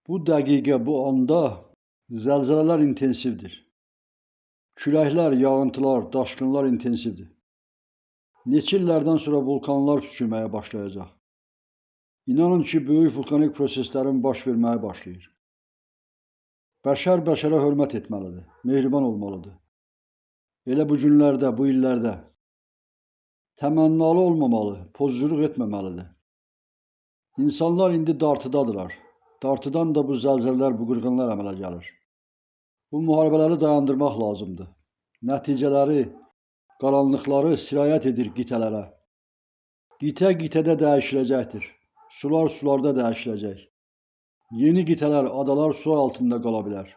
Bu dəqiqə, bu anda zəlzələlər intensivdir. Küləklər, yağıntılar, daşqınlar intensivdir. Neçə illərdən sonra vulkanlar püskürməyə başlayacaq. İnanın ki, böyük vulkanik proseslərin baş verməyə başlayır. Bəşər bəşərə hörmət etməlidir, mehriban olmalıdır. Elə bu günlərdə, bu illərdə təmənnalı olmamalı, pozculuq etməməlidir. İnsanlar indi dartıdadılar. Dartıdan da bu zəlzələlər, bu qırğınlar əmələ gəlir. Bu müharibələri dayandırmaq lazımdır. Nəticələri, qaranlıqları sirayət edir qitələrə. Qitə qitədə dəyişiləcəkdir. Sular sularda dəyişiləcək. Yeni qitələr, adalar su altında qala bilər.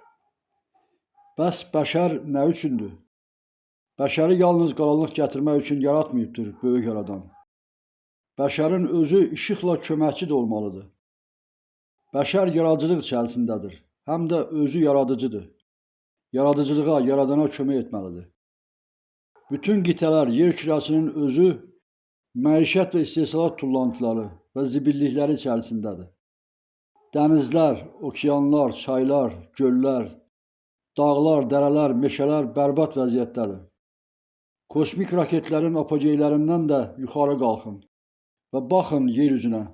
Bəs bəşər nə üçündür? Bəşəri yalnız qaranlıq gətirmək üçün yaratmayıbdır böyük yaradan. Bəşərin özü işıqla köməkçi də olmalıdır. Bəşər yaradıcılıq içərisindədir. Həm də özü yaradıcıdır. Yaradıcılığa, yaradana kömək etməlidir. Bütün qitələr, yer kürəsinin özü məişət və istehsalat tullantıları və zibillikləri içərisindədir. Dənizlər, okeanlar, çaylar, göllər, dağlar, dərələr, meşələr bərbad vəziyyətdədir. Kosmik raketlərin apogeylərindən də yuxarı qalxın və baxın yer üzünə.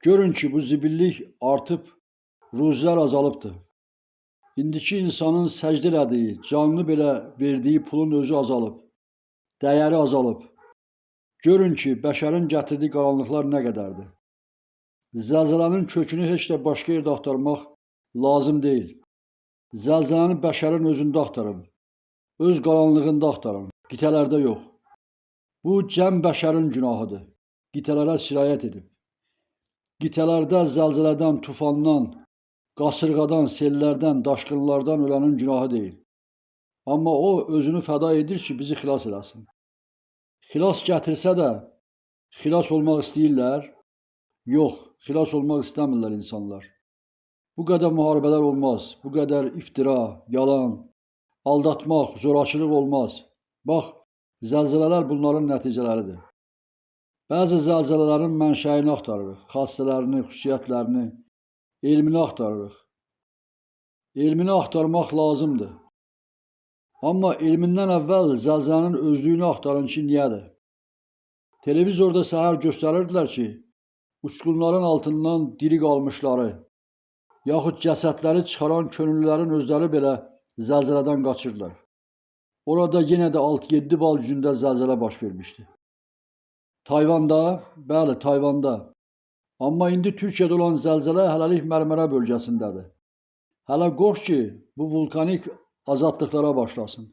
Görün ki, bu zibillik artıb, ruzilər azalıbdır. İndiki insanın səcdə elədiyi, canını belə verdiyi pulun özü azalıb, dəyəri azalıb. Görün ki, bəşərin gətirdiyi qaranlıqlar nə qədərdir. Zəlzələnin kökünü heç də başqa yerdə axtarmaq lazım deyil. Zəlzələni bəşərin özündə axtarın. Öz qaranlığında axtarın, qitələrdə yox. Bu cəm bəşərin günahıdır. Qitələrə sirayət edib. Qitələrdə zəlzələdən, tufandan, qasırğadan, sellərdən, daşqınlardan ölənin günahı deyil. Amma o özünü fəda edir ki, bizi xilas eləsin. Xilas gətirsə də xilas olmaq istəyirlər? Yox, xilas olmaq istəmirlər insanlar. Bu qədər müharibələr olmaz, bu qədər iftira, yalan, aldatmaq, zorakılıq olmaz. Bax, zəlzələlər bunların nəticələridir. Bəzi zəlzələlərin mənşəyini axtarırıq, xassələrini, xüsusiyyətlərini, elmini axtarırıq. Elmini axtarmaq lazımdır. Amma elmindən əvvəl zəlzələnin özlüyünü axtarın ki, niyədir? Televizorda səhər göstərirdilər ki, uçqunların altından diri qalmışları, yaxud cəsədləri çıxaran könüllülərin özləri belə zəlzələdən qaçırdılar. Orada yenə də 6-7 bal gücündə zəlzələ baş vermişdi. Tayvanda, bəli, Tayvanda. Amma indi Türkiyədə olan zəlzələ hələlik Mərmərə bölgəsindədir. Hələ qorx ki, bu vulkanik azadlıqlara başlasın.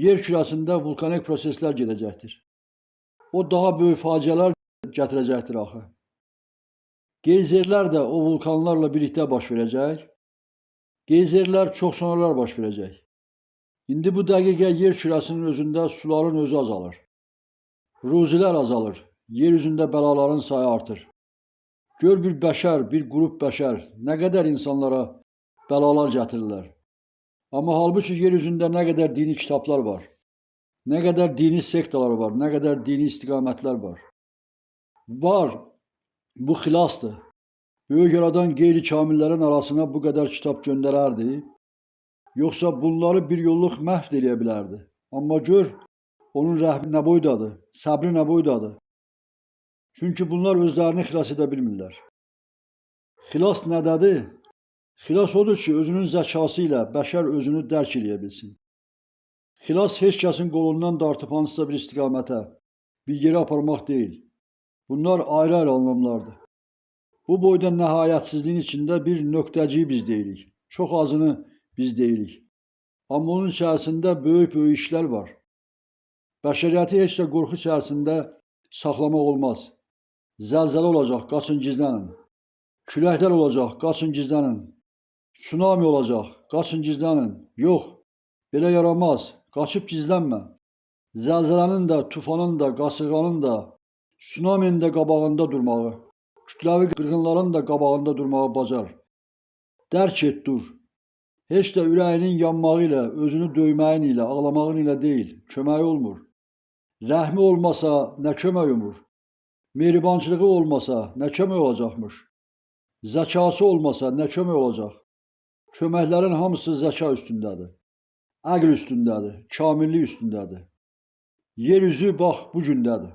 Yer kürəsində vulkanik proseslər gedəcəkdir. O daha böyük faciələr gətirəcəkdir axı. Geyzerlər də o vulkanlarla birlikdə baş verəcək. Geyzerlər çox sonralar baş verəcək. İndi bu dəqiqə yer kürəsinin özündə suların özü azalır. Ruzilər azalır. Yer üzündə bəlaların sayı artır. Gör bir bəşər, bir qrup bəşər nə qədər insanlara bəlalar gətirirlər. Amma halbuki yer üzündə nə qədər dini kitablar var, nə qədər dini sektalar var, nə qədər dini istiqamətlər var. Var, bu xilasdır. Böyük yaradan qeyri-kamillərin arasına bu qədər kitab göndərərdi, yoxsa bunları bir yolluq məhv eləyə bilərdi. Amma gör, onun rəhmi nə boydadır, səbri nə boydadır. Çünki bunlar özlərini xilas edə bilmirlər. Xilas nədədir? Xilas odur ki, özünün zəkası ilə bəşər özünü dərk eləyə bilsin. Xilas heç kəsin qolundan dartıb hansısa bir istiqamətə, bir yerə aparmaq deyil. Bunlar ayrı-ayrı anlamlardır. Bu boyda nəhayətsizliyin içində bir nöqtəciyi biz deyilik. Çox azını biz deyilik. Amma onun içərisində böyük-böyük işlər var. Bəşəriyyəti heç də qorxu içərisində saxlamaq olmaz. Zəlzələ olacaq, qaçın gizlənin. Küləklər olacaq, qaçın gizlənin. Tsunami olacaq, qaçın gizlənin. Yox, belə yaramaz, qaçıb gizlənmə. Zəlzələnin də, tufanın da, qasırğanın da, tsunaminin də qabağında durmağı, kütləvi qırğınların da qabağında durmağı bacar. Dərk et, dur. Heç də ürəyinin yanmağı ilə, özünü döyməyin ilə, ağlamağın ilə deyil, köməyi olmur. Rəhmi olmasa nə kömək umur? Mehribançılığı olmasa nə kömək olacaqmış? Zəkası olmasa nə kömək olacaq? Köməklərin hamısı zəka üstündədir. Əql üstündədir, kamillik üstündədir. Yer üzü bax bu gündədir.